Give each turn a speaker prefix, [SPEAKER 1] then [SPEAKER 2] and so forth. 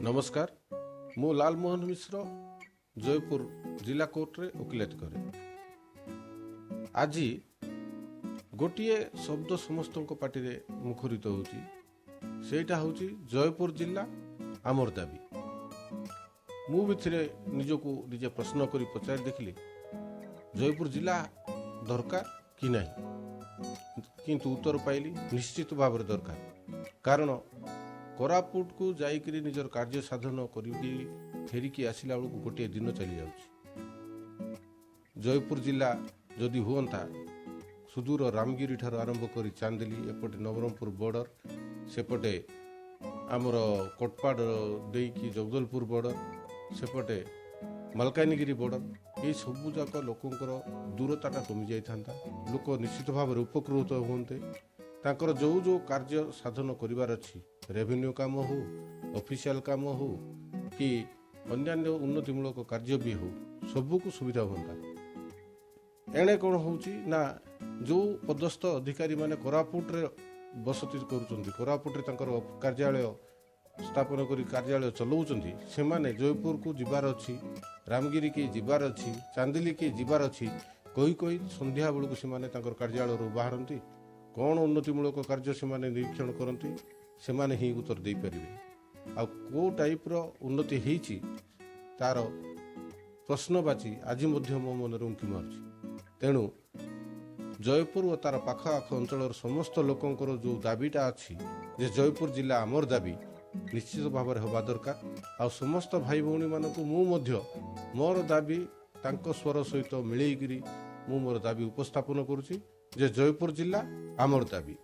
[SPEAKER 1] ନମସ୍କାର, ମୁଁ ଲାଲମୋହନ ମିଶ୍ର, ଜୟପୁର ଜିଲ୍ଲା କୋର୍ଟରେ ଓକିଲାତି କରେ। ଆଜି ଗୋଟିଏ ଶବ୍ଦ ସମସ୍ତଙ୍କ ପାଟିରେ ମୁଖରିତ ହେଉଛି, ସେଇଟା ହେଉଛି ଜୟପୁର ଜିଲ୍ଲା ଆମର ଦାବି। ମୁଁ ବି ଥିରେ ନିଜକୁ ନିଜେ ପ୍ରଶ୍ନ କରି ପଚାରି ଦେଖିଲି, ଜୟପୁର ଜିଲ୍ଲା ଦରକାର କି ନାହିଁ? କିନ୍ତୁ ଉତ୍ତର ପାଇଲି, ନିଶ୍ଚିତ ଭାବରେ ଦରକାର। କାରଣ କୋରାପୁଟକୁ ଯାଇକରି ନିଜର କାର୍ଯ୍ୟ ସାଧନ କରିକି ଫେରିକି ଆସିଲା ବେଳକୁ ଗୋଟିଏ ଦିନ ଚାଲି ଯାଉଛି। ଜୟପୁର ଜିଲ୍ଲା ଯଦି ହୁଅନ୍ତା, ସୁଦୂର ରାମଗିରି ଠାରୁ ଆରମ୍ଭ କରି ଚାନ୍ଦିଲି, ଏପଟେ ନବରଙ୍ଗପୁର ବର୍ଡ଼ର, ସେପଟେ ଆମର କୋଟପାଡ଼ ଦେଇକି ଜଗଦଲପୁର ବର୍ଡ଼ର, ସେପଟେ ମାଲକାନଗିରି ବର୍ଡ଼ର, ଏଇ ସବୁ ଯାକ ଲୋକଙ୍କର ଦୂରତାଟା କମିଯାଇଥାନ୍ତା। ଲୋକ ନିଶ୍ଚିତ ଭାବରେ ଉପକୃତ ହୁଅନ୍ତେ। ତାଙ୍କର ଯେଉଁ ଯେଉଁ କାର୍ଯ୍ୟ ସାଧନ କରିବାର ଅଛି, ରେଭିନ୍ୟୁ କାମ ହଉ, ଅଫିସିଆଲ କାମ ହଉ କି ଅନ୍ୟାନ୍ୟ ଉନ୍ନତିମୂଳକ କାର୍ଯ୍ୟ ବି ହଉ, ସବୁକୁ ସୁବିଧା ହୁଅନ୍ତା। ଏଣେ କ'ଣ ହେଉଛି ନା, ଯେଉଁ ପଦସ୍ଥ ଅଧିକାରୀମାନେ କୋରାପୁଟରେ ବସତି କରୁଛନ୍ତି, କୋରାପୁଟରେ ତାଙ୍କର କାର୍ଯ୍ୟାଳୟ ସ୍ଥାପନ କରି କାର୍ଯ୍ୟାଳୟ ଚଲାଉଛନ୍ତି, ସେମାନେ ଜୟପୁରକୁ ଯିବାର ଅଛି, ରାମଗିରିକି ଯିବାର ଅଛି, ଚାନ୍ଦିଲିକି ଯିବାର ଅଛି କହି କହି ସନ୍ଧ୍ୟା ବେଳକୁ ସେମାନେ ତାଙ୍କର କାର୍ଯ୍ୟାଳୟରୁ ବାହାରନ୍ତି। କ'ଣ ଉନ୍ନତିମୂଳକ କାର୍ଯ୍ୟ ସେମାନେ ନିରୀକ୍ଷଣ କରନ୍ତି, ସେମାନେ ହିଁ ଉତ୍ତର ଦେଇପାରିବେ। ଆଉ କେଉଁ ଟାଇପ୍ର ଉନ୍ନତି ହେଇଛି, ତା'ର ପ୍ରଶ୍ନବାଚୀ ଆଜି ମଧ୍ୟ ମୋ ମନରେ ଉଙ୍କି ମାରୁଛି। ତେଣୁ ଜୟପୁର ଓ ତା'ର ପାଖ ଆଖ ଅଞ୍ଚଳର ସମସ୍ତ ଲୋକଙ୍କର ଯେଉଁ ଦାବିଟା ଅଛି ଯେ ଜୟପୁର ଜିଲ୍ଲା ଆମର ଦାବି, ନିଶ୍ଚିତ ଭାବରେ ହେବା ଦରକାର। ଆଉ ସମସ୍ତ ଭାଇ ଭଉଣୀମାନଙ୍କୁ ମୁଁ ମଧ୍ୟ ମୋର ଦାବି ତାଙ୍କ ସ୍ୱର ସହିତ ମିଳେଇକିରି ମୁଁ ମୋର ଦାବି ଉପସ୍ଥାପନ କରୁଛି ଯେ ଜୟପୁର ଜିଲ୍ଲା ଆମର ଦାବି।